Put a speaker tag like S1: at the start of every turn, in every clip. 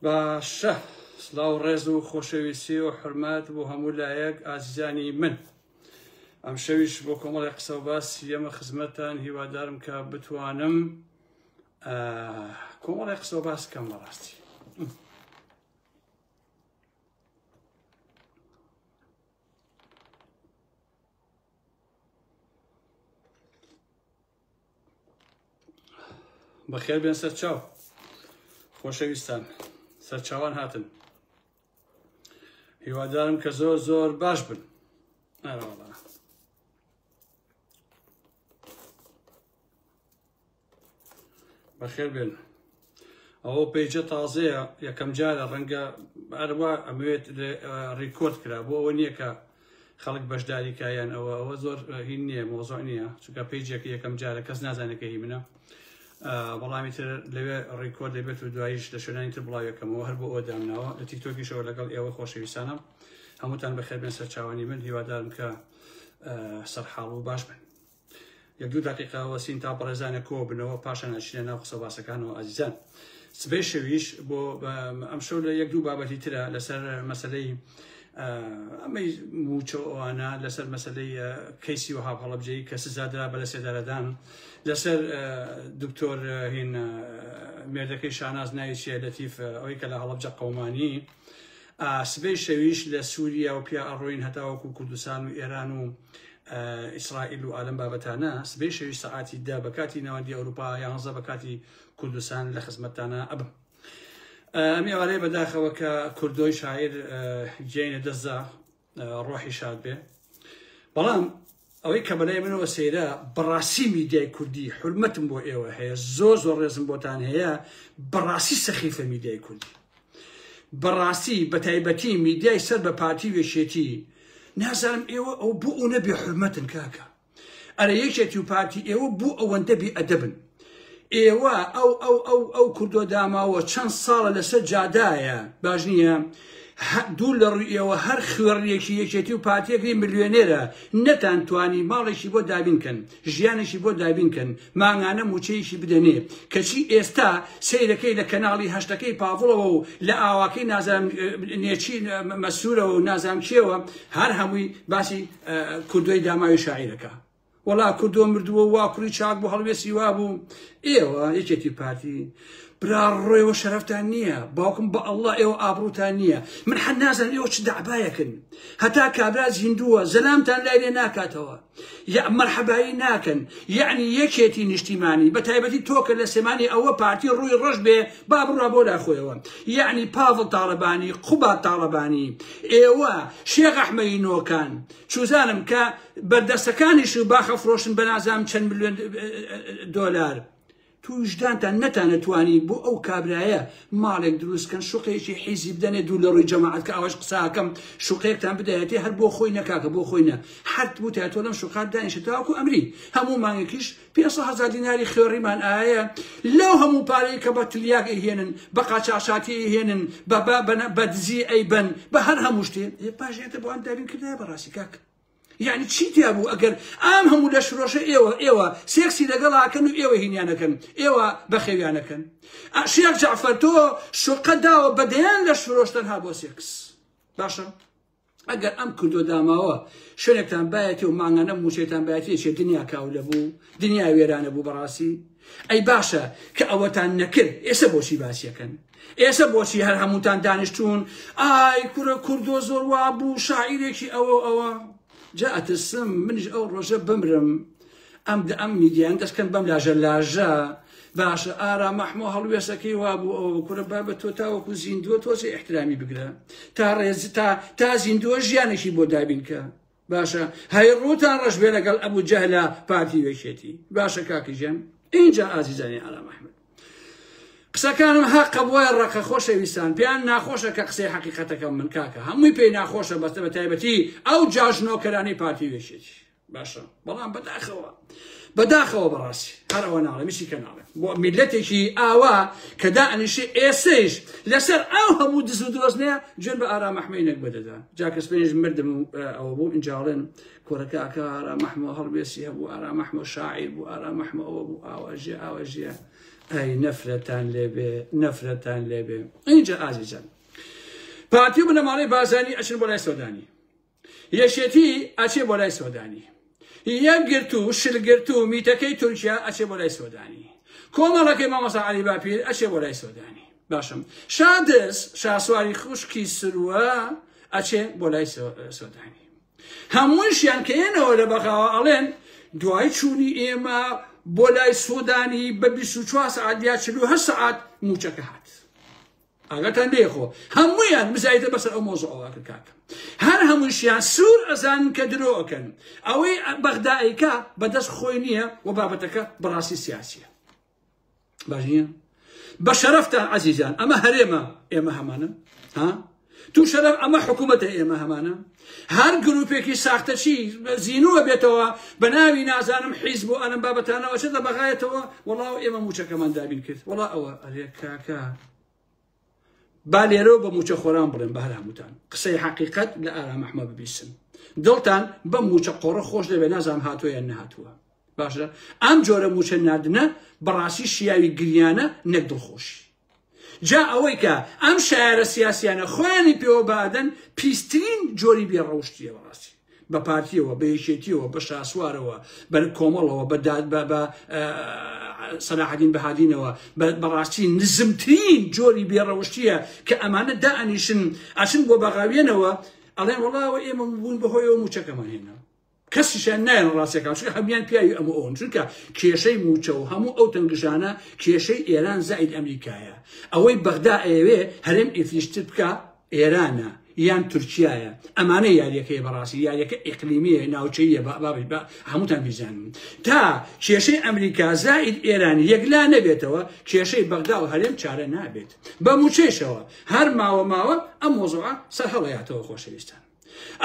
S1: باشە سڵاو ڕێز و خۆشەویستی و حرمەت بۆ هەموو لایەک ئازیزانی من ئەم شەویش بۆ کۆمەڵی قسە و باس یەمە خزمەتتان هیوادارم کە بتوانم کۆمەڵی قسە و باس کەم بەڕاستی. بەخێر بێن سەرچاو خۆشەویستان سەرچاوان هاتن هیوادارم کە زۆر زۆر باش بن ئەرەوەڵا بەخێر بێن ئەوە page ە تازەیە یەکەم جارە ڕەنگە ئەروا ئەمەوێت record کرا بۆ ئەوە نییە کە خەڵک بەشداری کایان ئەوە ئەوە زۆر هین نییە مۆزۆ نییە چونکە page ێک یەکەم جارە کەس نازانێت کە هی منە بەڵامی تر لەوێ record دەبێت و دواییش لە شوێنانی تر بڵاوێکەمەوە هەر بۆ ئەوە دامناوە لە تیکتۆکیشەوە لەگەڵ ئێوە خۆشەویستانم هەمووتان بەخێربێن سەرچاوانی من هیوادارم کە سەرحاڵ و باش بن. یەک دوو دەقیقە وەسین تا بەڕێزانە کۆ بنەوە پاشان ئەچینە ناو قسە باسەکانەوە ئازیزان سبەی شەویش بۆ ئەم شەو لە یەک دوو بابەتی ترە لەسەر مەسلەی ئەمەی موچە ئەوانە لەسەر مەسلەی کەیسی وەهاب هەڵەبجەیی کە سزادرا بە لە سێدارەدان لەسەر دکتۆر هین مێردەکەی شاناز ناوی چیە لەتیف ئەوەی کە لە هەڵەبجە قەومانی سبەی شەویش لە سووریا و پیا ئەڕۆین هەتاوەکو کوردستان و ئێران و ئیسرائیل و ئالەم بابەتانە سبەی شەوی سەعاتی 10 بە کاتی ناوەندی ئەوروپا یانزە بە کاتی کوردستان لە خزمەتتانە ئەبم. ئەم ئێوارەیە بەداخەوە کە کوردۆی شاعیر گیانی دەستدا ڕۆحی شاد بێ بەڵام ئەوەی کە بەلای منەوە سەیرە بەڕاستی میدیای کوردی حرمەتم بۆ ئێوە هەیە زۆر زۆر ڕێزم بۆتان هەیە بەڕاستی سەخیفە میدیای کوردی بەڕاستی بەتایبەتی میدیای سەر بە پارتی و یەکێتی نازانم ئێوە ئەو بۆ ئەو نەبێ حرمەتن کاکە ئەرە یەکێتی و پارتی ئێوە بۆ ئەوەندە بێ ئەدەبن ئێوە ئەو ئەو ئەو ئەو کوردۆ داماوە چەند ساڵە لەسەر جادایە باش نییە دوور لە ڕووی ئێوە هەر خوێڕیەکی یەکێتی و پارتیەکەی ملیۆنێرە نەتان توانی ماڵێکی بۆ دابین کەن ژیانێکی بۆ دابین کەن مانگانە موچەیەکی بدەنێ کەچی ئێستا سەیرەکەی لە کەناڵی هەشتەکەی پاڤڵەوە و لە ئاواکەی نازانم نێچی مەسرورەوە و نازانم کێوە هەر هەمووی باسی کوردۆی داماوی شاعیرەکە وەڵا کوردۆ مردووە وا کوڕی چاک بوو هەڵوێستی وا بوو ئێوە یەکێتی پارتی برا ڕۆیەوە شەرەفتان نییە باوکم بە ئەڵڵا ئێوە ئابڕوتان نییە من حەد نازانم ئێوە چ دەعبایەکن هەتا کابرا زیندووە زەلامتان لای لێ ناکاتەوە یا مەرحەبایی ناکەن یعنی یەکێتی نیشتیمانی بە تایبەتی تۆ کە لە سێمانی ئەوە پارتی ڕووی ڕەش بێ با بڕوا بۆ لای خۆیەوە یعنی پاڤڵ تاڵەبانی قوباد تاڵەبانی ئێوە شێخ ئەحمەدی نۆکان چوزانم کە بەردەستەکانیش و باخە فرۆشن بە نازانم چەند ملیۆن دۆلار تو ویژدانتان نەتانەتوانی بۆ ئەو کابرایە ماڵێک دروست کەن شوقەیەکی حیزی بدەنێ دوور لە ڕووی جەماعەت کە ئاواش قساکەم شوقەیەکتان بدایەتێ هەر بۆ خۆی نەکاکە بۆ خۆی نە حەت بوتایە تۆ لەم شوقات دانیشە تاوەکو ئەمری هەموو مانگێکیش 500 هەزار دیناری خوێڕیمان ئایە لەو هەموو پارەی کە بە تلیاک ئەیهێنن بە قاچاخچاتی ئەیهێنن بە بە دزی ئەیبەن بە هەر هەموو شتێ پاشێتە بۆ ئەم دابین کردایە بەڕاستی کاک یعنی چی تیا بوو ئەگەر ئام هەموو لەش فرۆشە ئێوە ئێوە سێکسی لەگەڵ ئاکەن و ئێوە هینیانەکەن ئێوە بەخێویانەکەن شێخ جەعفەر تۆ شوقە داوە بە دەیان لەش فرۆش تەنها بۆ سێکس باشە ئەگەر ئەم کوردۆ داماوە شوێنێکتان بایەتی و مانگانە موچەتان بایەتی چێ دنیا کاولە بوو دنیا وێرانە بوو بەڕاستی ئەی باشە کە ئەوەتان نەکرد ئێستا بۆچی باسیەکەن ئێسە بۆچی هەر هەمووتان دانیشتوون ئای کورە کوردۆ زۆر وا بوو شاعیرێکی ئەوە ئەوە جا ئەترسم منیش ئەو ڕۆژە بمرم ئەم ئەم میدیان دەستکەن بەم لاژە لاژە باشە ئارا مەحمۆ هەڵوێسەکەی وابوو ئەوە کورە بابە تۆ تاوەکو زیندووە تۆزێ ئیحترامی بگرە تا ڕێز تا تا زیندووە ژیانێکی بۆ دابینکە باشە هەی ڕووتان ڕەش بێ لەگەڵ ئەبوو جەهلە پارتی وێکێتی باشە کاکی گیان ئینجا ئازیزانی ئارام ئەحمد قسەکانم هەقە بۆیە ڕەقە خۆشەویستان پێیان ناخۆشە کە قسەی حەقیقەتەکەم من کاکە هەمووی پێی ناخۆشە بەستە بە تایبەتی ئەو جاژنۆکەرانەی پارتی وێکێتی باشە بەڵام بەداخەوە بەداخەوە بەڕاستی هەر ئەوە ناڵێم هیچی کە ناڵێم بۆ میلەتێکی ئاوا کە دائەنیشێ ئێسەیش لەسەر ئەو هەموو دز و درۆزنەیە جوێن بە ئارام ئەحمەی نەک بەدەدا جا کە سپێنیش مردم و ئەوە بوو ئینجاڵێن کوڕەکە ئەکا ئارام ئەحمە هەڵوێستی هەبوو ئارام ئەحمە شاعیر بوو ئارام ئەحمە ئەوە بوو ئاوا ژیە ئاوا ژیە. ئەی نەفرەتان لێبێ نەفرەتان لێبێ. ئینجا ئازیزان پارتی و بنەماڵەی بارزانی ئەچن بۆ لای سۆدانی، یەکێتی ئەچێ بۆ لای سۆدانی، یەکگرتوو شلگرتوو میتەکەی تورکیا ئەچێ بۆ لای سۆدانی، کۆمەڵەکەی مامۆستا عەلی باپیر ئەچێ بۆ لای سۆدانی. باشم شادز شاسواری خوشکی سروە ئەچێ بۆ لای سۆدانی. هەمووشیان کە ئێنەوە لە بەغاوە ئەڵێن دوای چوونی ئێمە بۆ لای سۆدانی بە 24 سەعات یا 48 سەعات موچەکە هات. ئاگاتان لێ خۆ هەموویان مزایدە بەسەر ئەو مۆزوعەوە کرد کاکە. هەر هەمووشیان سوور ئەزانن کە درۆ ئەکەن. ئەوەی بەغدایکە بەدەست خۆی نییە و بابەتەکە بەڕاستی سیاسیە. باش نییە؟ بە شەرەفتان عەزیزان ئەمە هەرێمە ئێمە هەمانە، ها؟ تو شەرەف ئەمە حکوومەتە ئێمە هەمانە. هەر گروپێکی ساختەچی زینووە بێتەوە بە ناوی نازانم حیزب و ئەلم بابەتانەوە چێتە بەغایەتەوە، وەڵا ئێمە موچەکەمان دابین کرد. وەڵا ئەوە ئەرێ کاکە با لێرەوە بە موچە خۆران بڵێن بە هەر هەمووتان قسەی حەقیقەت لە ئارام ئەحمەد ببیسن. دڵتان بەم موچە قۆڕە خۆش دەبێت، نازانم هاتووە یان نەهاتووە. باشە ئەم جۆرە موچە ناردنە بەڕاستی شیاوی گریانە نەک دڵخۆشی. جا ئەوەی کە ئەم شایەرە سیاسیانە خۆیانی پێوە بادەن پیسترین جۆری بێڕەوشتیە بەڕاستی، بە پارتیەوە، بە یەکێتیەوە، بە شاسوارەوە، بە کۆمەڵەوە، بە داد، بە سەلاحەدین بەهادینەوە، بەڕاستی نزمترین جۆری بێڕەوشتیە کە ئەمانە دائەنیشن ئەچن بۆ بەغاویەنەوە ئەڵێن وەڵاوە ئێمە بوون بەهۆیەوە موچەکەمان هێنا. کەسیشیان نایەن ڕاستیەکان، چونکە هەمویان پیاوی ئەمە ئەوەن، چونکە کێشەی موچە و هەموو ئەو تەنگژانە کێشەی ئێران زائید ئەمریکایە. ئەوەی بەغدا ئەیەوێ هەرێم ئیفلیشتر بکە ئێرانە یان تورکیایە. ئەمانە یاریەکەیە بەڕاستی، یاریەکە ئیقلیمیە، ناوچەیە، با هەمووتان بیزانن. تا کێشەی ئەمریکا زائید ئێران یەکلا نەبێتەوە کێشەی بەغدا و هەرێم چارە نابێت. بە موچەیشەوە هەر ماوە ماوە ئەم مۆزوعە سەرهەڵەیاتەوە خۆشەویستان.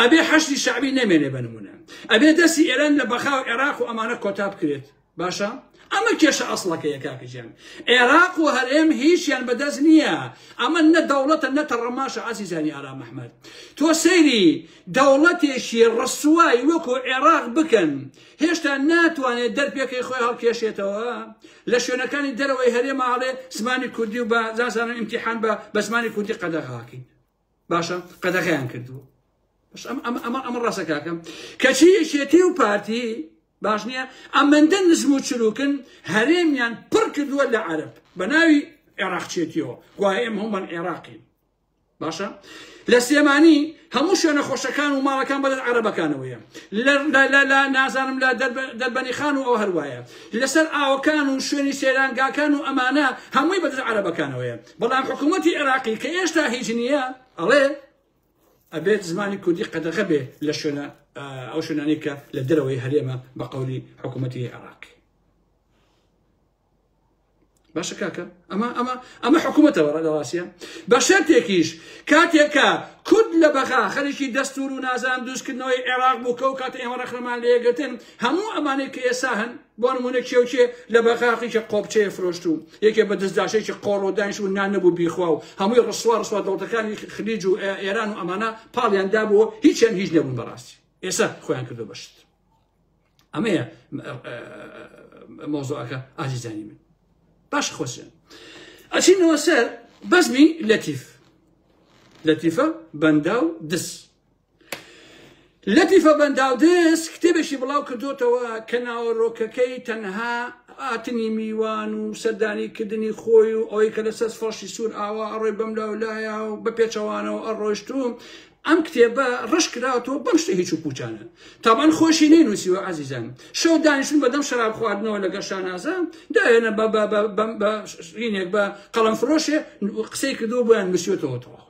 S1: ئەبێ حەشدی شەعبی نەمێنێ بە نمونە، ئەبێ دەستی ئێران لە بەغا و عێراق و ئەمانە کۆتا بکرێت. باشە ئەمە کێشە ئەسڵەکەیە کاکە گیان. عێراق و هەرێم هیچیان بەدەست نییە. ئەمە نە دەوڵەتە نە تەڕەماشە عەزیزانی ئارام ئەحمەد. تۆ سەیری دەوڵەتێکی ڕسوای وەکو عێراق بکەن هێشتا ناتوانێت دەرپێکەی خۆی هەڵکێشێتەوە لە شوێنەکانی دەرەوەی هەرێمە ئەڵێ زمانی کوردی و بە زانزانە ئیمتیحان بە زمانی کوردی قەدەغاکەین. باشە قەدەغەیان کردووە. باش ئەمە ئەمە ڕاستە کاکەم. کەچی یەکێتی و پارتی باش نییە ئەمەندە نزم و چروکن هەرێمیان پڕ کردووە لە عەرەب بە ناوی عێراقچێتیەوە، گوایە ئێمە هەموومان عێراقین. باشە لە سلێمانی هەموو شوێنە خۆشەکان و ماڵەکان بەدەست عەرەبەکانەوەیە، لە نازانم لە دەربەنی خان و ئەو هەروایە، لەسەر ئاوەکان و شوێنی سەیرانگاکان و ئەمانە هەمووی بەدەست عەرەبەکانەوەیە. بەڵام حکوومەتی عێراقی کە ئێشتا هیچ نییە ئەڵێ ئەبێت زمانی کوردی قەدەغە بێ لە شوێنە ئەو شوێنانەی کە لە دەرەوەی هەرێمە بە قەولی حکوومەتی عێراقی. باشە کاکە ئەمە ئەمە ئەمە حکوومەتەوە لە ڕاستیە. بە شەرتێکیش کاتێکە کورد لە بەغا خەریکی دەستور و نازان دروستکردنەوەی عێراق بوو کە ئەو کاتە ئێمە ڕەخنەمان لێگرتن، هەموو ئەمانەی کە ئێستا هەن بۆ نمونە کێوکێ لە بەغاقێکی قۆپچەیە فرۆشت و یەکێ بە دەستداشێکی قۆڕ و دانیش و نان نەبوو بیخوا و هەمووی ڕسوا ڕسوا دەوڵەتەکانی خلیج و ئێران و ئەمانە پاڵیان دابووە، هیچیان هیچ نەبوون بەڕاستی. ئێستا خۆیان کردو بەشت. ئەمەیە مۆزوعەکە ئازیزانی من. باش خۆشیان ئەچینەوە سەر بەزمی لەتیف. لەتیفە بەنداو دز. لەتیفە بەنداو دز کتێبێکی بڵاو کردوتەوە کە ناوەڕۆکەکەی تەنها هاتنی میوان و سەردانی کردنی خۆی و ئەوەی کە لەسەر فەرشی سوور ئاوا ئەڕۆی بەم لاولایە و بە پێچەوانەوە ئەڕۆیشت و ئەم کتێبە ڕەش کراوەتەوە بەم شتە هیچ و پوچانە. تاوان خۆشی نەینووسیوە عەزیزان. شەو دانیشتن بەدەم شەراب خواردنەوە لەگەڵ شانازە داهێنە بە هینێک بە قەڵەم فرۆشێ قسەی کردووە بۆیان نووسیوەتەوە تەواو.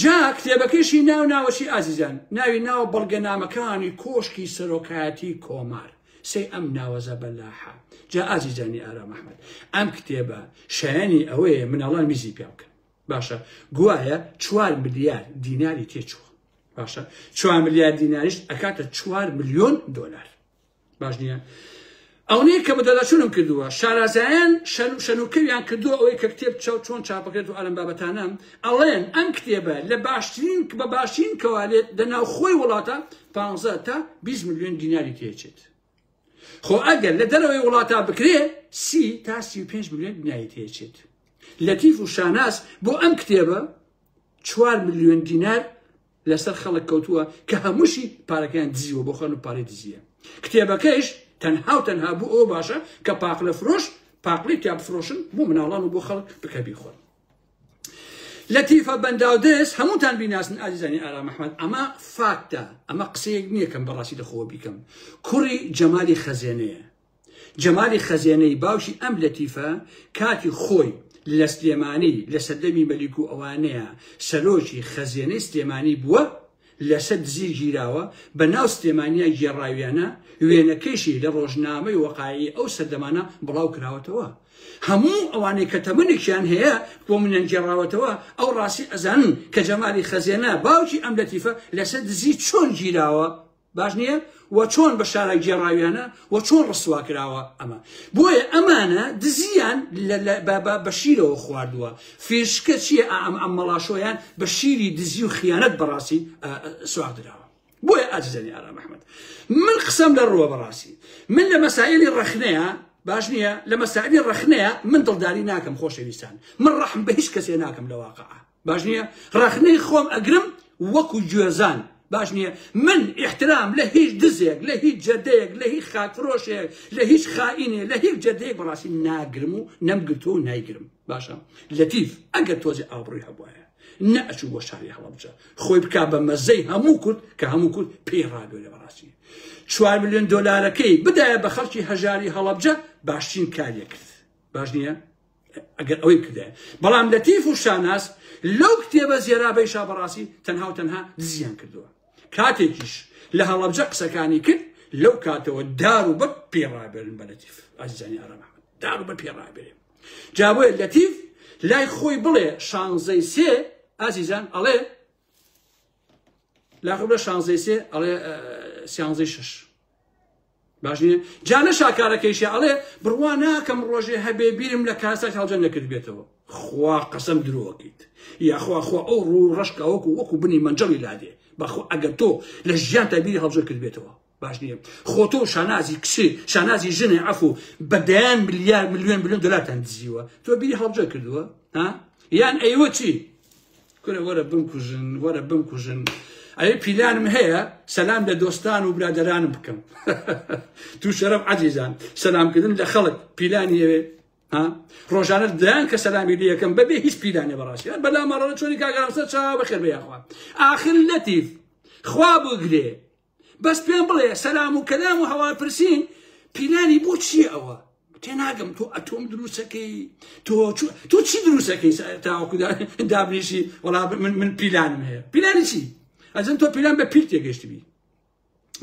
S1: جا کتێبەکەیشی ناو ناوەچی ئازیزان، ناوی ناوە بەڵگەنامەکانی کۆشکی سەرۆکایەتی کۆمار. سەی ئەم ناوە زەبەلاحە. جا ئازیزانی ئارام ئەحمەد ئەم کتێبە شایانی ئەوەیە مناڵان میزی پیا بکەن. باشە گوایە 4 ملیار دیناری تێچووە. باشە 4 ملیار دیناریش ئەکاتە 4 ملیۆن دۆلار. باش نییە؟ ئەوەیە کە بەدەداچوونم کردووە شارەزایان شەنوکەویان کردووە ئەوەی کە کتێب چاو چۆن چاپەکرێت و ئەلم بابەتانە ئەڵێن ئەم کتێبە لە باشترین بە باشترین کەوالێت لە ناوخۆی وڵاتە 15 تا 20 ملیۆن دیناری تێچێت. خۆ ئەگەر لە دەرەوەی وڵاتا بکرێ 30 تا 35 ملیۆن دیناری تێچێت. لەتیف و شاناز بۆ ئەم کتێبە 4 ملیۆن دینار لەسەر خەڵک کەوتووە کە هەمووشی پارەکەیان دزیوە بۆ خۆن و پارەی دزیە. کتێبەکەیش تەنها و تەنها بۆ ئەوە باشە کە پاقلە فرۆش پاقلی تیا بفرۆشن بۆ مناڵان و بۆ خەڵک بکە بیخۆن. لەتیفە بەنداودز هەمووتان بیناسن ئازیزانی ئارام ئەحمەد، ئەمە فاکتە، ئەمە قسەیەک نییە کەم بەڕاستی لە خۆوە بیکەم. کوڕی جەمالی خەزێنەیە. جەمالی خەزێنەی باوکی ئەم لەتیفە کاتی خۆی لە سلێمانی لە سەردەمی مەلیک و ئەوانەیە سەرۆکی خەزێنەی سلێمانی بووە، لەسەر دزی گیراوە، بە ناو سلێمانیا گێڕاویانە، وێنەکەیشی لە ڕۆژنامەی وەقایعی ئەو سەردەمانە بڵاو کراوەتەوە. هەموو ئەوانەی کە تەمەنێکیان هەیە بۆ منیان گێڕاوەتەوە ئەو ڕاستی ئەزانن کە جەمالی خەزێنە باوکی ئەم لەتیفە لەسەر دزی چۆن گیراوە، باش نییە؟ و چۆن بە شارە گێڕاویانە و چۆن ڕسوا کراوە ئەمە. بۆیە ئەمانە دزیان بە شیرەوە خواردووە. فیشکە چییە؟ ئەم ئەم مەڵاشۆیان بە شیری دزی و خیانەت بەڕاستی سوار دراوە. بۆیە ئازیزانی ئارام ئەحمەد من قسەم لە ڕووە بەڕاستی من لە مەسائلی ڕەخنەیە باش نییە، لە مەسائلی ڕەخنەیە من دڵداری ناکەم خۆشەویستان، من ڕەحم بە هیچ کەسێ ناکەم لە واقعە، باش نییە، ڕەخنەی خۆم ئەگرم وەکو گوێزان، باش نییە، من احترام لە هیچ دزێک، لە هیچ جەدەیەک، لە هیچ خاکفرۆشێک، لە هیچ خائینێ، لە هیچ جەدەیەک بەڕاستی ناگرم و نەمگرتووە و نایگرم. باشە لەتیف ئەگەر تۆزێ ئابڕووی هەبوایە نەئەچوو بۆ شاری هەڵەبجە خۆی بکا بە مەزەی هەموو کورد کە هەموو کورد پێی ڕابێرێ بەڕاستی 4 ملیۆن دۆلارەکەی بدایە بە خەڵکی هەژاری هەڵەبجە باشترین کاریە کرد، باش نییە ئەگەر ئەوەی بکردایە. بەڵام لەتیف و شاناز لەو کتێبە زێرابەیشا بەڕاستی تەنها و تەنها دزیان کردووە. کاتێکیش لە هەڵەبجە قسەکانی کرد لەو کاتەوە دار و بەر پێی ڕابێرن بە لەتیف ئازیزانی ئارام ئەحمەد، دار و بەر پێی ڕابێرن. جا بۆیە لەتیف لای خۆی بڵێ شانزەی سێ ئازیزان ئەڵێ لا خۆی بڵێ شانزەی سێ ئەڵێ سیانزەی شەش، باش نییە؟ جا لە شاکارەکەیشی ئەڵێ بڕوا ناکەم ڕۆژێ هەبێ بیرم لە کارەساتی هەڵەبجە نەکردبێتەوە. خوا قەسەم درۆکەیت یاخوا خوا ئەو ڕوو ڕەشکە وەکو وەکو بنی مەنجەڵی لادێ. بەخوا ئەگەر تۆ لە ژیانتا بیری هەڵەبجە کردبێتەوە باش نییە. خۆ تۆ شانازی کچێ شانازی ژنێ عەفو بە دەیان ملیار ملیۆن ملیۆن دۆلارتان دزیوە، تۆ بیری هەڵەبجە کردووە؟ ها؟ یان ئەیوە چی؟ کورە وەرە بمکوژن، وەرە بمکوژن. ئەوێ پیلانم هەیە سەلام لە دۆستان و برادەرانم بکەم. تو شەرەف عەزیزان سەلامکردن لە خەڵک پیلانی ئەوێ ها؟ ڕۆژانە دەیان کە سەلامی لێ یەکەم بەبێ هیچ پیلانێ بەڕاستی. بەلام مەڕەنە چۆنی کاک ئارام سەر چاو بەخێر بێ یاخوا. ئاخر لەتیف خوا بگرێ بەس پێم بڵێ سەلام و کەلام و هەواڵپرسین پیلانی بۆ چییە ئەوە؟ تێناگەم تۆ ئەتۆم دروستەکەی تۆ چی دروستەکەی تاوەکو دابنیشی وەڵا من پیلانم هەیە. پیلانی چی؟ ئەزن تۆ پیلان بە پیل تێگەشتبی.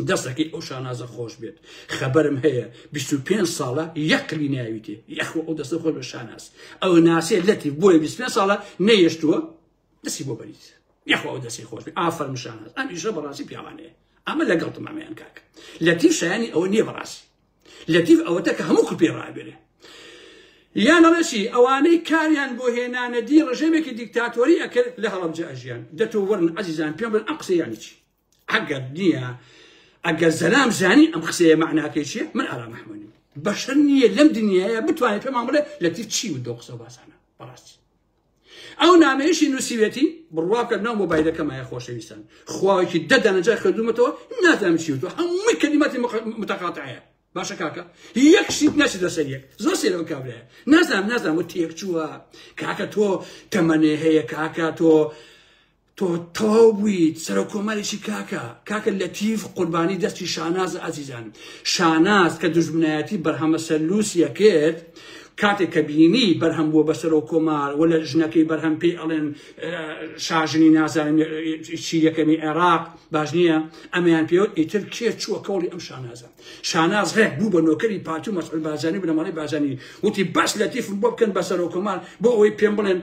S1: دەستەکەی ئەو شانازە خۆش بێت. خەبەرم هەیە 25 ساڵە یەک قلی ناویتێ. یەخوا ئەو دەستە خۆش بە شاناز. ئەو ناسێ لەتیف بۆیە 25 ساڵە نەیەشتووە دەستی بۆ بەریت. یەخوا ئەو دەستی خۆش بێت. ئافەرم شاناز. ئەم ئیشە بەڕاستی پیاوانەیە. ئەمە لەگەڵتم ئەمەیان کاک. لەتیف شایانی ئەوە نییە بەڕاستی. لەتیف ئەوەتە کە هەموو کورد پێی ڕابێرێ. یان ئەڵێشی ئەوانەی کاریان بۆ هێنانەدی ڕژێمێکی دیکتاتۆری ئەکرد لە هەڵەبجە ئەژیان. دەتۆ وەرن عەزیزان پێم بڵێن ئەم قسەیە یانی چی؟ ئەگەر نییە ئەگەر زەلام زانی ئەم قسەیە معناکەی چییە؟ من ئارام ئەحمەدیم. بەشەر نییە لەم دنیایە بتوانێت پێمان بڵێ لەتیف چی وت لەو قسە و باسانە بەڕاستی. ئەو نامەیەشی نووسیوێتی بڕوا بکە ناو مۆبایلەکەمایە خۆشەویستان. خواوێکی دە دانە جار خوێندومەتەوە نازانم چی وتووە. هەمووی کەلیماتی متەقاتعەیە. باشە کاکە یەک شیت نەچێتە سەر یەک. زۆر سەیرە ئەو کابرایە. نازانم نازانم وت تێک چووە کاکە تۆ تەمەنێ هەیە کاکە تۆ تۆ تەواو بوویت سەرۆک کۆمارێکی کاکە کاکە لەتیف قوربانی دەستی شاناز ئازیزان. شاناز کە دژمنایەتی بەرهەمە سەرلووسیە کرد کاتێک کە بینی بەرهەم بووە بە سەرۆک کۆمار و لە ژنەکەی بەرهەم پێی ئەڵێن شاژنی نازانم چی یەکەمی عێراق باش نییە ئەمەیان پێوت ئیتر کێ چووە کەوڵی ئەم شانازە. شاناز ڕێک بوو بە نۆکەری پارتی و مەسعود بارزانی و بنەماڵەی بارزانی وتی بەس لەتیفم بۆ بکەن بە سەرۆک کۆمار بۆ ئەوەی پێم بڵێن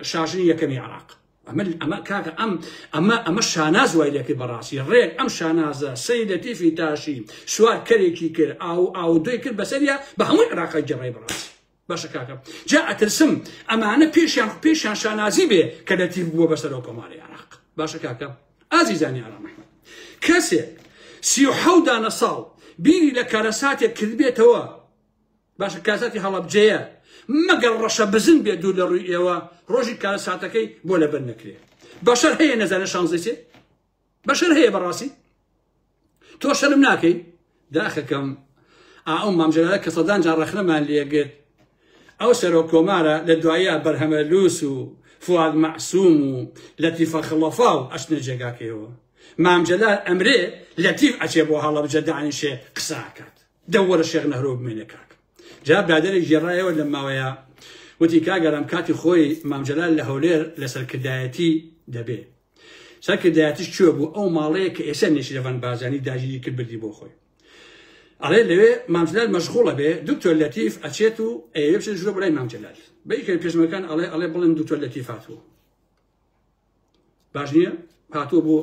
S1: شاژنی یەکەمی عێراق. ئەمە ئەمە کاکە ئەم ئەمە ئەمە شاناز وای لێکرد بەڕاستی. ڕێک ئەم شانازە سەی لەتیفی تاشی سوار کەرێکی کرد ئاو ئاو دوی کرد بەسەریا بە هەموو عێراقە گەڕای بەڕاستی. باشە کاکە جا ئەترسم ئەمانە پێشیان پێشیان شانازی بێ کە لەتیف بووە بە سەرۆک کۆماری عێراق. باشە کاکە ئازیزانی ئارام ئەحمەد کەسێک 37 دانە ساڵ بیری لە کارەساتێک کردبێتەوە باشە کارەساتی هەڵەبجەیە مەگەر ڕەشە بزن بێ دوور لە ڕووی ئێوە ڕۆژی کارەساتەکەی بۆ لەبەر نەکرێ بەشەر هەیە نەزانە شانزەی سێ بەشەر هەیە بەڕاستی تۆ شەرم ناکەی داخەکەم ئەو مامجلالە کە سەدان جار ڕەخنەمان لێگرت ئەو سەرۆک کۆمارە لە دوایە بەرهەمە لوس و فواد مەعسوم و لەتیفە خڵەفا و ئەچنە جێگاکەیەوە مام جەلال ئەمرێ لەتیف ئەچێ بۆ هەڵەبجە دانیشێ قسە ئەکات دەوەرە شێخ نەهرۆ بمێنێ کاک جا برادەرێک گێڕایەوە لەم ماوەیە وتی کاگەرام کاتی خۆی مام جەلال لە هەولێر لە سەرکردایەتی دەبێ سەرکردایەتیش کوێ بوو ئەو ماڵەیە کە ئێستا نێچیرەڤان بارزانی داگیری کرد بردی بۆ خۆی ئەڵێ لەوێ مام جەلال مەشغوڵە بێ دکتۆر لەتیف ئەچێت و ئەیەوێ بچێت ژوورە بۆ لای مام جەلال بەیکە پێشمەکان ئەڵێ ئەڵێ بڵێن دکتۆر لەتیف هاتووە باش نییە هاتووە بۆ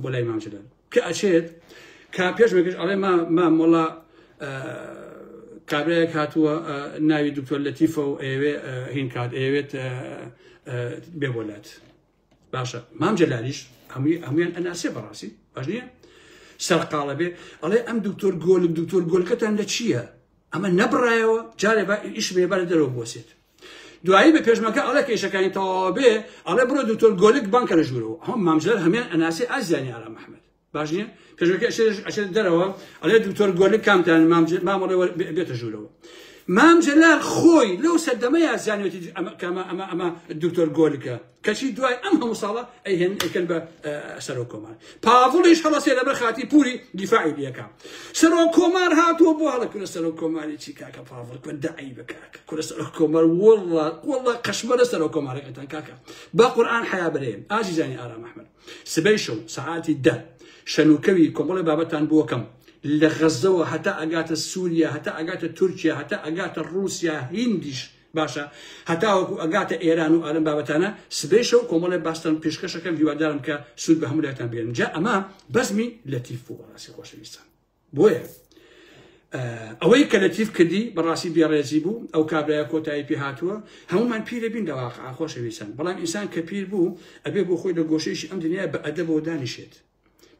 S1: بۆ لای مام جەلال کە ئەچێت کە پێشمەکەش ئەڵێ ما مام وەڵا کابرایەک هاتووە ناوی دکتۆر لەتیفە و ئەیەوێ هین کات ئەیەوێت بێ بۆ لات باشە مام جەلالیش هەمووی هەمویان ئەناسێ بەڕاستی باش نییە سەرقاڵە بێ ئەڵێ ئەم دکتۆر گۆلک دکتۆر گۆلکەتان لە چییە ئەمە نەبڕایەوە جارێ با ئیش بێ بەرە دەرەوە بۆسێت دوایی بە پێشمەکە ئەڵێ کە ئیشەکانی تەواوە بێ ئەڵێ بڕۆ دکتۆر گۆلک بانکە لە ژوورەوە هەم مام جەلال هەمیان ئەناسێ ئازیانی ئارام ئەحمەد باش نییە پێشمەکە ئەچێت دەرەوە ئەڵێ دکتۆر گۆلک کامتان مام مامەڵێ بێتە ژوورەوە مام جەلال خۆی لەو سەردەمەیە زانیوێتی ئەمە کامە ئەمە ئەمە دکتۆر گۆلکە کەچی دوای ئەم هەموو ساڵە ئەیهێن ئەیکەن بە سەرۆک کۆمار پاڤڵیش هەڵەسێ لەبەر خاتی پوری دیفاعی لەکە سەرۆک کۆمار هاتووە بۆ هەڵە کورە سەرۆک کۆماری چی کاکە پاڤڵ کورە دەعی بە کاکە کورە سەرۆک کۆمار وەڵڵا وەڵڵا قەشمەرە سەرۆک کۆمارەکەتان کاکە بە قورئان حەیا برێن ئازیزانی ئارام ئەحمەد سبەی شەو سەعاتی 10 شەنوکەوی کۆمەڵی بابەتان بۆکەم لە غەزەوە هەتا ئەگاتە سووریا هەتا ئەگاتە تورکیا هەتا ئەگاتە ڕووسیا هیندیش باشە هەتاوەکو ئەگاتە ئێران و ئالەم بابەتانە سبەی شەو کۆمەڵێ باستان پێشکەشەکەم هیوادارم کە سوود بە هەموو لایتان بگەێنم جا ئەمە بەزمی لەتیف بوو بەڕاستی خۆشەویستان بۆیە ئەوەی کە لەتیف کردی بەڕاستی بێڕێزی بوو ئەو کابرایە کۆتایی پێ هاتووە هەمومان پیرە بین لە واقع خۆشەویستان بەڵام ئینسان کە پیر بوو ئەبێ بۆ خۆی لە گۆشەیەکی ئەم دنیا بە ئەدەبەوە دانیشێت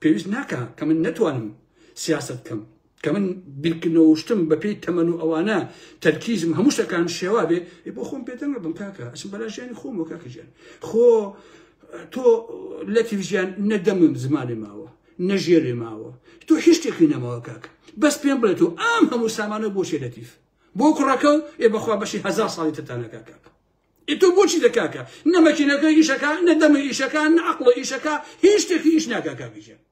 S1: پێویست ناکا کە من نەتوانم سیاست بکەم کە من بیرکردنەوە شتم بەپێی تەمەن و ئەوانە تەرکیزم هەموو شتەکان شێوا بێ بۆ خۆم پێدەنگە بم کاکە ئەچم بەلا ژیانی خۆم بۆ کاکە ژیان خۆ تۆ لە تیڤژیان نەدەمم زمانی ماوە نەژێرێ ماوە تۆ هیچ شتێکی نەماوە کاکە بەس پێم بڵێ تۆ ئەم هەموو سامانە بۆچێ لەتیف بۆ کوڕەکە و ئێ بەخوا بەشی هەزار ساڵی ترتانەکە کاکە ئێ تۆ بۆچی دەکاکە نە مەکینەکە ئیشەکە نە دەمە ئیشەکە نە عەقڵە ئیشەکە هیچ شتێکی ئیش ناکا کاکە گیان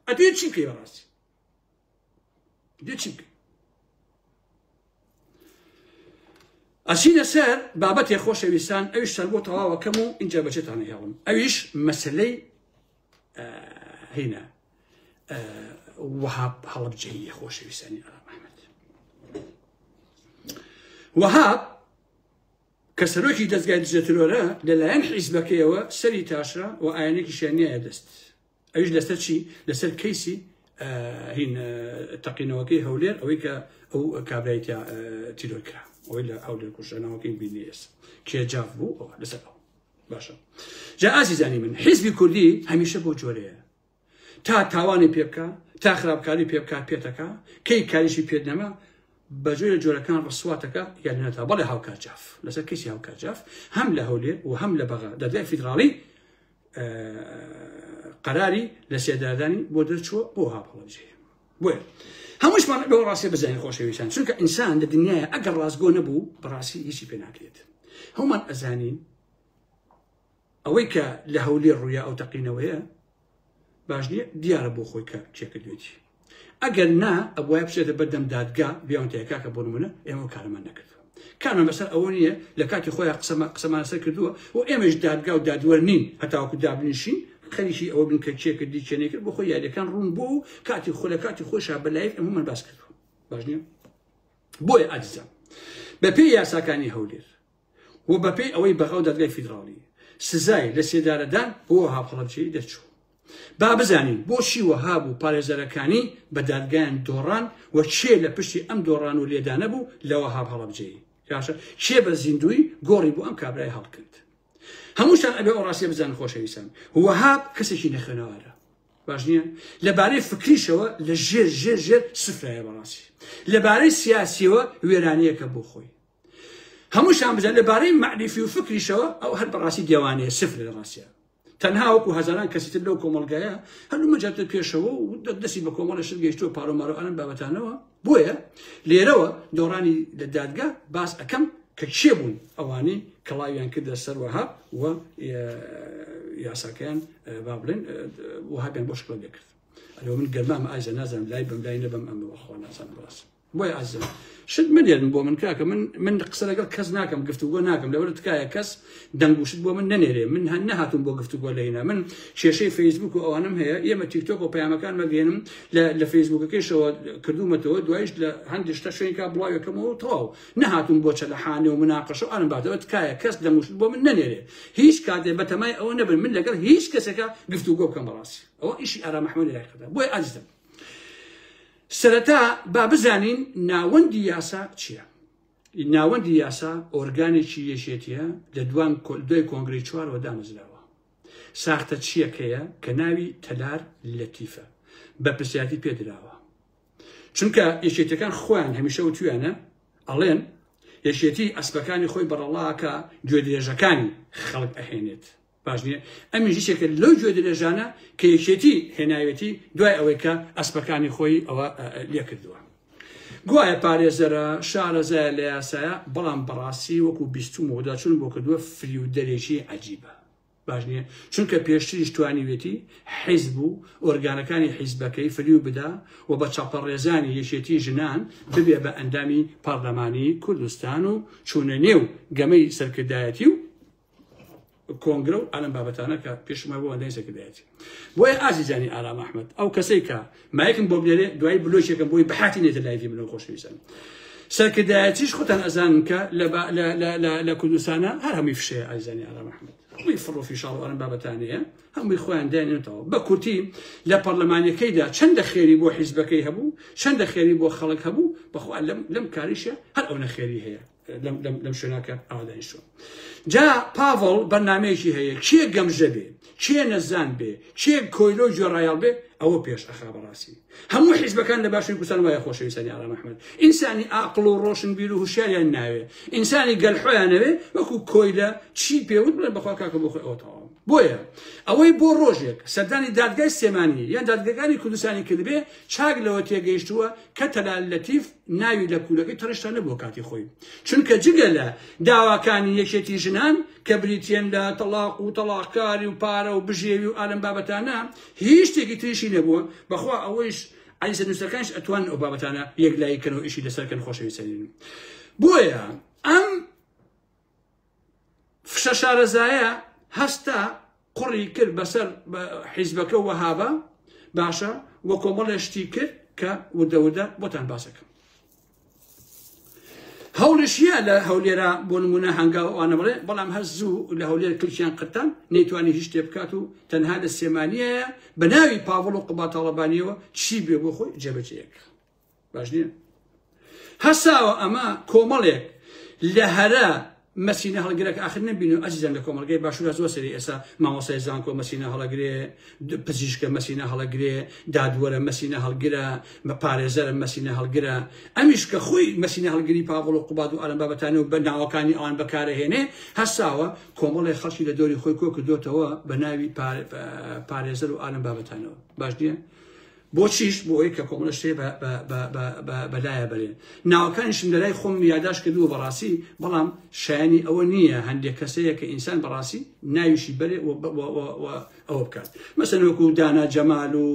S1: ئەتێ چی بکەی بەڕاستی دێ چی بکەی ئەچینە سەر بابەتێ خۆشەویستان ئەویش سەر بۆ تەواوەکەم و اینجا بەچێتانە هێڵم ئەویش مەسلەی هینە وەهاب هەڵەبجەیی خۆشەویستانی ئارام ئەحمەد وەهاب کە سەرۆکی دەزگای دژە ترۆرە لەلایەن حیزبەکەیەوە سەری تاشرا و ئایەنێکیشیان نیایە دەست ئەویش لەسەر چی لەسەر کەیسی هین تەقینەوەکەی هەولێر ئەوەی کە ئەو کابرای تیا تیرۆر کرا ئەوەی لە هەولێر کوژرا ناوەکەی بینی ئێستا کێ جاف بوو ئەوە لەسەر ئەو باشە جا ئازیزانی من حیزبی کوردی هەمیشە بۆ جۆرەیە تا تاوانی پێ بکا تا خراپکاری پێ بکا پێتەکا کەی کاریشی پێت نەما بە جۆرە جۆرەکان ڕسواتەکە یان نەتا بەڵێ هاوکار جاف لەسەر کەسی هاوکار جاف هەم لە هەولێر و هەم لە بەغا دادگای فیدراڵی قەراری لە سێدارەدانی بۆ دەرچووە بۆ هاوڵەبجێ بۆیە هەمووشمان بەوە ڕاستی بزانین خۆشەویستان چونکە ئینسان لە دنیاە ئەگەر ڕاستگۆ نەبوو بەڕاستی هیچی پێ ناکرێت هەمومان ئەزانین ئەوەی کە لە هەولێر ڕوویا ئەو تەقینەوەیە باش نییە دیارە بۆ خۆی کە کێ کردوێتی ئەگەر نا ئەبواە بچێتە بەردەم دادگا بیان تێکاکە بۆ نمونە ئێمە کارمان نەکردووە کارمان بەسەر ئەوە نییە لە کاتی خۆیان قسەمە قسەمان سەر کردووە و ئێمەش دادگا و دادوەر نین هەتاوەکو دابنیشین خەریکی ئەوە بن کە کێ کردی کێ نەکرد بۆ خۆی یاریەکان ڕوون بوو و کاتی خۆ لە کاتی خۆشا بە live ئەمەمان باس کردووە باش نییە بۆیە ئازیزان بەپێی یاساکانی هەولێر و بەپێی ئەوەی بەغا و دادگای فیدراڵی سزای لە سێدارەدان بۆ وەهاب هەڵەبجەیی دەرچوو. با بزانین بۆچی وەهاب و پارێزەرەکانی بە دادگایان دۆڕان و کێ لە پشتی ئەم دۆڕان و لێدانە بوو لە وەهاب هەڵەبجەیی؟ باشە کێ بە زیندووی گۆڕی بۆ ئەم کابرای هەڵکرد؟ هەمووشتان ئەبێ ئەو ڕاستیە بزانن خۆشەویستان. وەهاب کەسێکی نەخوێنەوارە. باش نییە لەبارەی فکریشەوە لە ژێر ژێر ژێر سفرایە بەڕاستی لەبارەی سیاسیەوە وێرانیەکە بۆ خۆی هەمووشان بزان لەبارەی مەعریفی و فکریشەوە ئەو هەر بەڕاستی دێوانەیە سفر لە ڕاستە تەنها وەکو هەزاران کەسی تر لەو کۆمەڵگایە هەلو مەجاتە پێشەوە و دەستی بە کۆمەڵی شت گەیشتووە پارۆ مارۆ ئەم بابەتانەوە بۆیە لێرەوە دۆڕانی لە دادگا باس ئەەکەم کە کێ بوون ئەوانەی کەڵاویان کردە سەر وەهاب و یاساکەیان با بڵێن وەهابیان بۆ شکڵ لێکرد. ئەلۆ من گەرمام ئایزە نازانم لای بم لای نەبم ئەمە بەخوا نازانم بەڕاست. بۆیە ئازیزم شت مەنێرن بۆ من کاکە من من قسە لەگەڵ کەس ناکەم گفتوگۆ ناکەم لەبەر تکایە کەس دەنگ و شت بۆ من نەنێرێ من هەر نەهاتوم بۆ گفتوگۆ لەینا من کێشەی فەیسبوک و ئەوانم هەیە ئێمە تیکتۆک و پەیامەکان مەگەێنم لە فەیسبوکەکەیشەوە کردومەتەوە دوایش لە هەندێک شتە شوێنکا بڵاوەکەمەوە تەواو نەهاتوم بۆ چەلەحانێ و مناقەشە و ئەم باتەوە تکایە کەس دەنگ و شت بۆ من نەنێرێ هیچ کاتێ بەتەمای ئەوە نەبن من لەگەڵ هیچ کەسێکە گفتوگۆ بکەم بەڕاستی ئەوە ئیشی ئارام ئەحمەد لای قەدا بۆیە ئازیزم سەرەتا با بزانین ناوەندی یاسا چییە؟ ناوەندی یاسا ئۆرگانێکی یەکێتیە لە دوان دوای کۆنگرەی چوارەوە دامەزراوە. ساختە چییەکەیە کە ناوی تەلار لەتیفە بەرپرسیارەتی پێدراوە. چونکە یەکێتیەکان خۆیان هەمیشە وتویانە ئەڵێن یەکێتی ئەسپەکانی خۆی بەڕەڵاکە گوێدرێژەکانی خەڵک ئەهێنێت. باش نییە ئەمیش یەکێکە لەو گوێ درێژانە کە یەکێتی هێناوێتی دوای ئەوەی کە ئەسپەکانی خۆی ئەوە لێکردووە گوایە پارێزەرە شارەزایە لە یاسایە بەڵام بەڕاستی وەکو بیستوم و داچون بۆ کردووە فریودەرێکی عجیبە باش نییە چونکە پێشتریش توانیوێتی حیزب و ئۆرگانەکانی حیزبەکەی فریو بدا و بە چاپەڕێزانی یەکێتی ژنان ببێ بە ئەندامی پەرلەمانی کوردستان و چوونە نێو گەمەی سەرکردایەتی و کۆنگرە و ئالم بابەتانە کە پێشمە بۆ ئەندای سەرکردایەتی بۆیە ئازیزانی ئارام ئەحمد ئەو کەسەی کە مایکم بۆ بنێرێ دوای بلۆکێکم بۆی بەحاتی نێتە live ی منەوە خۆشەویستان سەرکردایەتیش خۆتان ئەزانن کە لە کوردستانە هەر هەمووی فشەیە ئازیزانی ئارام ئەحمد هەمووی فڕ و فیشاڵ و ئەم بابەتانەیە هەمووی خۆیان دایانێتەوە بە کورتی لە پەرلەمانەکەیدا چەندە خێری بۆ حیزبەکەی هەبوو چەندە خێری بۆ خەڵک هەبوو بەخوا لەم کاریشە هەر ئەو نەخێری هەیە لەم شوێناکە ئاوا دانیشتووە جا پاڤڵ بەرنمەیەکی هەیە کێ گەمژە بێ کێ نەزان بێ کێ کۆیلۆ گوێڕایەڵ بێ ئەوە پێش ئەخا بەڕاستی هەموو حیزبەکان لە باشووری کوردستان وایە خۆشەویستانی ئارام ئەحمەد ئینسانی ئاقڵ و ڕۆشنبیر و هوشیاریان ناوێ ئینسانی گەلحۆیانەوێ وەکو کۆیلە چی پێوت بڵێن بەخوا کاکە بۆ خۆی ئەوە تەواو بۆیە ئەوەی بۆ ڕۆژێک سەردانی دادگای سلێمانی یان دادگەکانی کوردستانی کردبێ چاک لەوە تێگەیشتووە کە تەلال لەتیف ناوی لە کوولەکەی تەڕشتا نەبووە کاتی خۆی چونکە جگە لە داواکانی یەکێتی ژنان کە بریتیەن لە تەڵاق و تەڵاقکاری و پارە و بژێوی و ئالم بابەتانە هیچ شتێکی تریشی نەبووە بەخوا ئەوەیش عەزیزە نووسەکانیش ئەتوان ئەو بابەتانە یەکلایی کەن و ئیشی لەسەر کەن خۆشەویستانین بۆیە ئەم فشە شارەزایە هەستا قوڕی کرد بەسەر حیزبەکە وەهابە باشە و کۆمەڵێ شتی کرد کە وردە وردە بۆتان باسەکەم هەوڵیشیە لە هەولێرا بۆ نمونە هەنگاو ئەوانە بڵێ بەڵام هەر زوو لە هەولێر کلکیان قرتان نەیتوانی هیچ شتێ بکات و تەنها لە سێمانیەیە بە ناوی پاڤڵ و قوباد تاڵەبانیەوە چی بێ بۆ خۆی جێبەجێیەکە باش نییە هەساوە ئەمە کۆمەڵێک لە هەرە مەسینە هەڵگرەکە ئاخر نەبین و ئەزیزان لە کۆمەڵگەی باشوورا زۆر سەری ئێستا مامۆستای زانکۆ مەسینە هەڵەگرێ پزیشکە مەسینە هەڵەگرێ دادوەرە مەسینە هەڵگرە بە پارێزەرە مەسینە هەڵگرە ئەمیش کە خۆی مەسینە هەڵگری پاڤڵ و قوباد و ئالم بابەتانە و بە ناوەکانی ئەوان بەکارەهێنێ هەساوە کۆمەڵێک خەڵکی لە دۆری خۆی کۆ کردوتەوە بە ناوی پارێزەر و ئالم بابەتانەوە باش نییە بۆچیش؟ بۆ ئەوەی کە کۆمەڵە شتێ بە لایە بەرێن. ناوەکانیشم لە لای خۆم یاداشت کردووە بەڕاستی، بەڵام شایانی ئەوە نییە هەندێک کەس هەیە کە ئینسان بەڕاستی ناویشی بەرێ و ئەوە بکات. مەسەن وەکو دانا جەمال و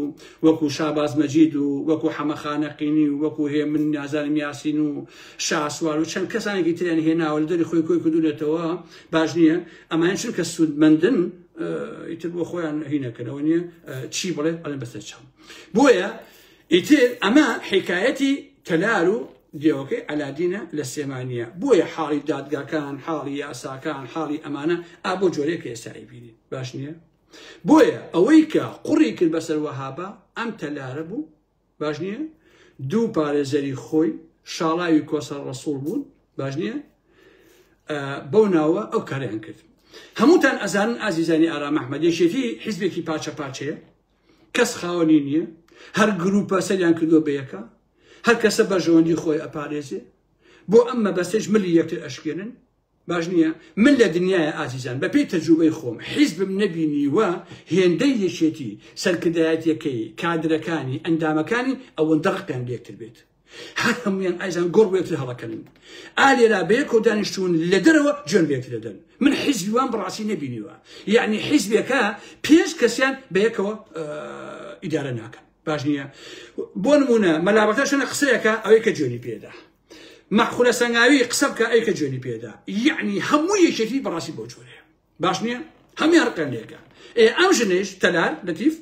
S1: وەکو شاباز مەجید و وەکو حەمە خانەقینی و وەکو هێمن نازانم یاسین و شاسوار و چەند کەسانێکی تریان هێناوە لە دەری خۆی کۆی کردوونەتەوە باش نییە ئەمانە چونکە سوودمەندن ئیتر بۆ خۆیان هینەکەنەوە نییە چی بڵێ ئەڵێن بەسەر چاو بۆیە ئیتر ئەمە حکایەتی تەلار و دێوەکەی ئەلادینە لە سێمانیە بۆیە حاڵی دادگاکان حاڵی یاساکان حاڵی ئەمانە ئا بۆ جۆرێک کە ئێستا ئەیبینین باش نییە بۆیە ئەوەی کە قوڕی کرد بەسەر وەهابە ئەم تەلارە بوو باش نییە دوو پارێزەری خۆی شاڵاوی کۆسەر ڕەسوڵ بوون باش نییە بەو ناوە ئەو کاریان کرد هەمووتان ئەزانن ئازیزانی ئارام ئەحمەد یەکێتی حیزبێکی پارچە پارچەیە کەس خاوەنی نییە، هەر گروپە سەریان کردووە بە یەکە، هەر کەسە بەرژەوەندی خۆی ئەپارێزێ، بۆ ئەم مەبەستەش ملی یەکتر ئەشکێنن. باش نییە؟ من لە دنیایە ئازیزان بە پێی تەجروبەی خۆم حیزبم نەبینیوە هێندەی یەکێتی، سەرکردایەتیەکەی، کادرەکانی، ئەندامەکانی ئەوەندە ڕقیان لە یەکتر بێت. هەر هەموویان ئایزان گۆڕ بۆ یەکتر هەڵەکەنن. ئا لێرا بەیەکەوە دانیشتوون لە دەرەوە جوێن بە یەکتر دەدەن. من حیزبی وام بەڕاستی نەبینیوە. یەعنی حیزبێکە پێنج کەسیان بەیەکەوە ئیدارە ناکەن. باش نییە؟ بۆ نمونە مەلا بەختیار شوێنە قسەیەکە ئەوەی کە جوێنی پێدا. مەعقولە سەنگاوی قسە بکە ئەی کە جوێنی پێدا. یەعنی هەموو یەکێتی بەڕاستی بەو جۆرەیە. باش نییە؟ هەموویان ڕقیان لێکە. ئێ ئەم ژنەیش تەلار لەتیف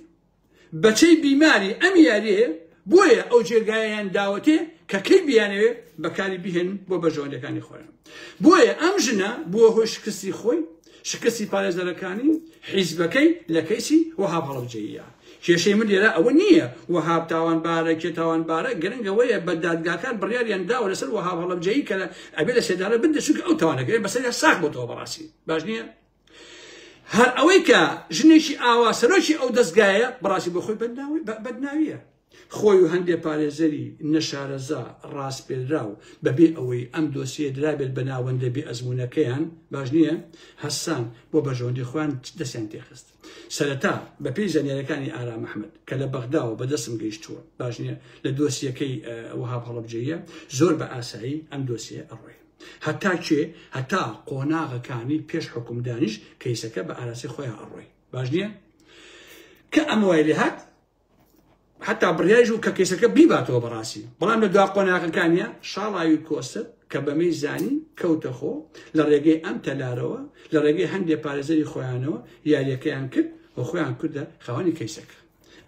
S1: بەچەی بیماری ئەم یاریەیە، بۆیە ئەو جێگایەیان داوەتێ کە کەی بیانەوێ بەکاری بهێنن بۆ بەرژەوەندیەکانی خۆیان. بۆیە ئەم ژنە بووە هۆی شکستی خۆی، شکستی پارێزەرەکانی، حیزبەکەی لە کەیسی وەهاب هەڵەبجەییە. کێشەی من لێرە ئەوە نییە وەهاب تاوانبارە کێ تاوانبارە، گرنگ ئەوەیە بە دادگاکان بڕیاریان داوە لەسەر وەهاب هەڵەبجەیی کە ئەبێ لە سێدارە بدرێت، چونکە ئەو تاوانەکەی بەسەریا ساغ بۆتەوە بەڕاستی. باش نییە؟ هەر ئەوەی کە ژنێکی ئاوا سەرۆکی ئەو دەستگایە بەڕاستی بۆ خۆی بەدناویە. خۆی و هەندێ پارێزەری نەشارەزا ڕاسپێرراو بەبێ ئەوەی ئەم دۆسیە درابێت بە ناوەندە بێ ئەزموونەکەیان، باش نییە؟ هەستان بۆ بەرژەوەندی خۆیان دەستیان تێخست. سەرەتا بەپێی زانیاریەکانی ئارام ئەحمەد کە لە بەغداوە بەدەستم گەیشتووە، باش نییە؟ لە دۆسیەکەی وەهاب هەڵەبجەییە زۆر بە ئاسایی ئەم دۆسیە ئەڕۆی. هەتا کێ؟ هەتا قۆناغەکانی پێش حوکمدانیش کەیسەکە بە ئاراستەی خۆیان ئەڕۆی. باش نییە؟ کە ئەمە وای لێهات حتا بڕیاریش بوو کە کەیسەکە بیباتەوە بەڕاستی، بەڵام لە دوا قۆناغەکانیا شاڵاوی کۆسەر کە بەمەی زانی کەوتە خۆ، لە ڕێگەی ئەم تەلارەوە، لە ڕێگەی هەندێ پارێزەری خۆیانەوە یاریەکەیان کرد و خۆیان کردە خاوەنی کەیسەکە.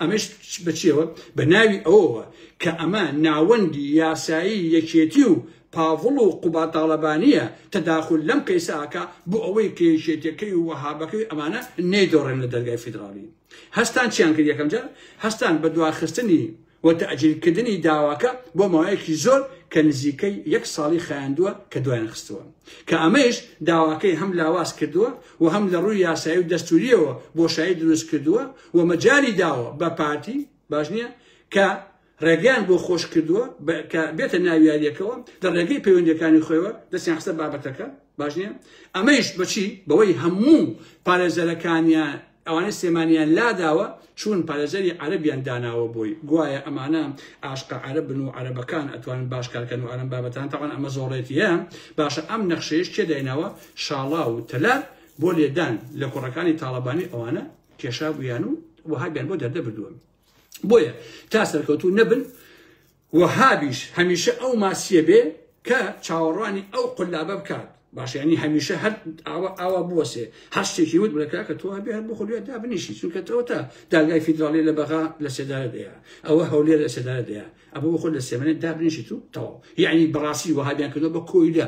S1: ئەمەش بە چیەوە؟ بە ناوی ئەوەوە کە ئەمە ناوەندی یاسایی یەکێتی و پاڤڵ و قوباد تاڵەبانیە تەداخول لەم کەیسە ئەکا بۆ ئەوەی کە یەکێتیەکەی و وەهابەکەی ئەمانە نەیدۆڕێن لە دەرگای فیدراڵی. هەستان چیان کرد؟ یەکەم جار هەستان بە دواخستنی و تەئجیلکردنی داواکە بۆ ماوەیەکی زۆر کە نزیکەی یەک ساڵی خایاندووە کە دوایان خستووە، کە ئەمەیش داواکەی هەم لاواز کردووە و هەم لە ڕووی یاسایی و دەستوورییەوە بۆشایی دروست کردووە و مەجالی داوە بە پارتی، باش نییە، کە ڕێگەیان بۆ خۆش کردووە کە بێتە ناو یارییەکەوە لە ڕێگەی پەیوەندییەکانی خۆیەوە دەستیان خستە بابەتەکە، باش نییە؟ ئەمەیش بەچی؟ بەوەی هەموو پارێزەرەکانیان ئەوانەی سلێمانیان لاداوە چوون پارێزەری عەرەبیان داناوە بۆی، گوایە ئەمانە ئاشقە عەرەبن و عەرەبەکان ئەتوانن باش کارکەن و ئەم بابەتان، تاوان ئەمە زۆڵێتیە. باشە ئەم نەخشەیەش کێ دایناوە؟ شاڵاو و تەلار بۆ لێدان لە کوڕەکانی تاڵەبانی ئەوانە کێشابوویان و وەهابیان بۆ دەردە بردووە. بۆیە تا سەرکەوتوو نەبن وەهابیش هەمیشە ئەو ماسیە بێ کە چاوەڕوانی ئەو قولابە بکات. باش ینی هەمیشە هەر ئاوا ئاوا بوەسێ هەر شتێکی وت بڵێ کاکە تۆ هەبێ هەر بخۆ لێ دابنیشی، چونکە تۆ تا دادگای فیدراڵی لە بەغا لە سێدارە دەیە، ئەوە هەولێر لە سێدارە دەیە، ئەبە بخۆ لە سێمەنێ دابنیشیت و تەواو. یعنی بەڕاستی وەهابیان کردووە بە کۆیلە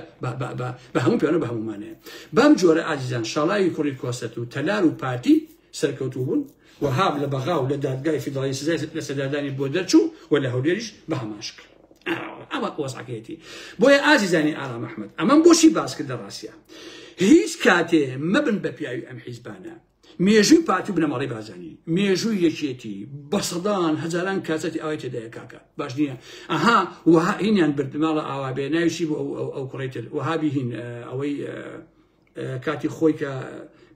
S1: بە هەموو پیانە بە هەموومانەیە. بەم جۆرە ئازیزان شاڵاوی کوڕی کۆسەت و تەلار و پارتی سەرکەوتوو بوون. وەهاب لە بەغا و لە دادگای فیدراڵی سزای لەسێدارەدانی بۆ دەرچوو و لە هەولێریش بە هەمان شکل. ئەمە وەزعەکەیەتی. بۆیە ئازیزانی ئارام ئەحمەد ئەمەم بۆچی باس کرد لە ڕاستیا هیچ کاتێ مەبن بە پیاوی ئەم حیزبانە. مێژووی پارتی و بنەماڵەی بارزانی، مێژووی یەکێتی بە سەدان هەزاران کاسەتی ئاوای تێدایە کاکە، باش نییە؟ ئەها وەها هینیان برد ماڵە ئاوا بێ ناویشی بوو ئەو کوڕەی تر وەهابی هین ئەوەی کاتی خۆی کە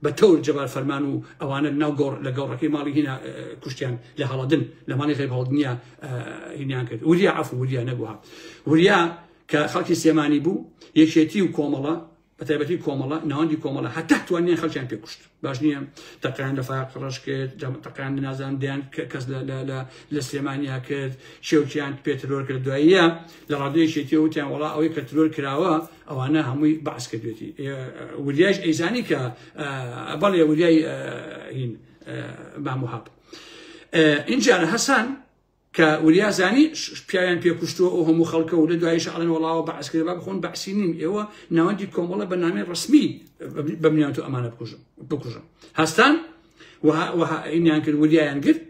S1: بە تەور جەبار فەرمان و ئەوانە ناو گۆڕ لە گۆڕەکەی ماڵی هینا کوشتیان لە هەڵەدن لە ماڵی غەیب هەڵدنیا هینیان کرد. وریا عەفو وریا نەبووها وریا کە خەڵکی سلێمانی بوو یەکێتی و کۆمەڵە بە تایبەتی کۆمەڵە ناوەندی کۆمەڵە هەتا توانیان خەڵکیان پێ کوشت. باش نییە؟ تەقیان لە فایەق ڕەش کرد، تەقیان لە نازان دەیان کەس لە سلێمانیا کرد، شێوکیان پێ ترۆر کرد. دواییە لە ڕادیۆی یەکێتی وتیان وەڵا ئەوەی کە ترۆر کراوە ئەوانە هەمووی بەعس کردوێتی. وریایش ئەیزانی کە بەڵێ وریای هین ماموهاب. ئینجا هەسان کە وریا زانی پیاویان پێ کوشتووە ئەو هەموو خەڵکە و لە دواییش ئەڵێن وەڵاوە بەعس کردە، با بخۆن بەعسی نین، ئێوە ناوەندی کۆمەڵە بە نامەی ڕەسمی بەمنیان تۆ ئەمانە بکوژم. هەستان وهینیان کرد، وریایان گرت،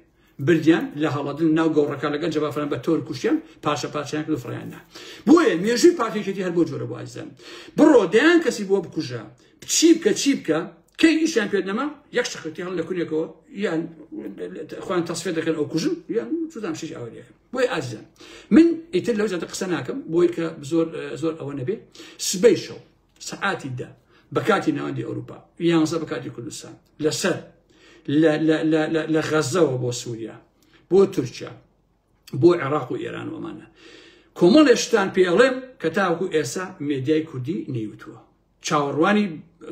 S1: بردیان لە هەڵەدن ناو گۆڕەکە لەگەڵ جەبافران بە تۆر کوشتیان، پارچە پارچەیان کرد و فڕیان نا. بۆیە مێژووی پارتیەکێتی هەر بۆ جۆرە بۆ ئازیزان، بڕۆ دەیان کەسی بۆ بکوژە، چی بکە چی بکە، کەی ئیشیان پێت نەما یەک شەقەتی هەڵ لە کونێکەوە یان خۆیان تەسفێ دەکەن ئەو کوژن یان چزان شش ئەوە دەکەن بۆی ئازیزان من ئیتر لەو زیاتر قسە ناکەم بۆی کە زۆر زۆر ئەوە نەبێ سبەی شەو سەعاتی دە بە کاتی ناوەندی ئەوروپا یانزە بە کاتی کوردستان لەسەر لە غەزەوە بۆ سووریا بۆ تورکیا بۆ عێراق و ئێران و ئەمانە کۆمەڵێ شتان پێڵێم کە تاوەکو ئێسا مێدیای کوردی نەیوتووە چاوەڕوانی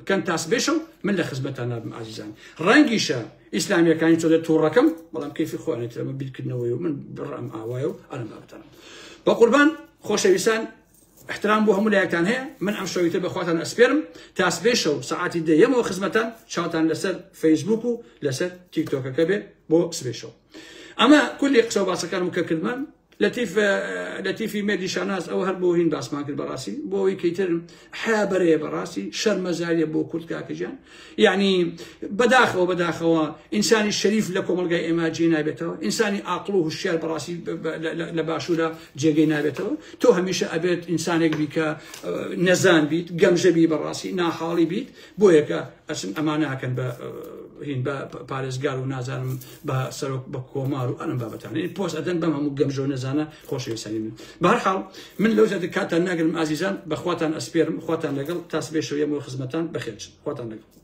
S1: کەن تا سبەی شەو من لە خزمەتان نابم ئازیزان ڕەنگیشە ئیسلامیەکانی چۆ تووڕەکەم بەڵام کەیفی خۆیان ترەمە بیرکردنەوەی و من بڕام ئاوایە و ئەلم بابەتانم بە قوربان خۆشەویستان احترام بۆ هەموو لایەکتان هەیە من ئەم شەویتر بە خواتان ئەسپێرم تا سبەی شەو سەعاتی دەیەمەوە خزمەتان چاوتان لەسەر فەیسبوک و لەسەر تیکتۆکەکە بێ بۆ سبەی شەو ئەمە کولی قسە و باسەکانم کە کردمان لەتیف لەتیفی مێردی شاناز ئەوە هەر بۆ هین باسمان کرد بەڕاستی بۆ ئەوەی کەیتر حیا بەرەیە بەڕاستی شەرمەزاریە بۆ کورد کاکەجان یعنی بەداخەوە بەداخەوە ئینسانی شەریف لە کۆمەلگای ئێمە جێ نابێتەوە ئینسانی ئاقل و هوشیار بەڕاستی لە باشوورە جێگەی نابێتەوە تۆ هەمیشە ئەبێت ئینسانێک بی کە نەزان بیت گەمژە بی بەڕاستی ناحاڵی بیت بۆیەکە ئەچن ئەمانە ئەکەن بە هین بە پارێزگار و نازانم بە سەرۆک بە کۆمار و ئەم بابەتانە پۆست ئەدەن بەم هەموو گەمژە و نەزانە خۆشەویستانی من بە هەر حاڵ من لەو زیاتر کاتان ناگرم ئازیزان بەخواتان ئەسپێرم خواتان لەگەڵ تا سبەی شەو یەمەوە خزمەتان بەخێرچن خواتان لەگەڵ.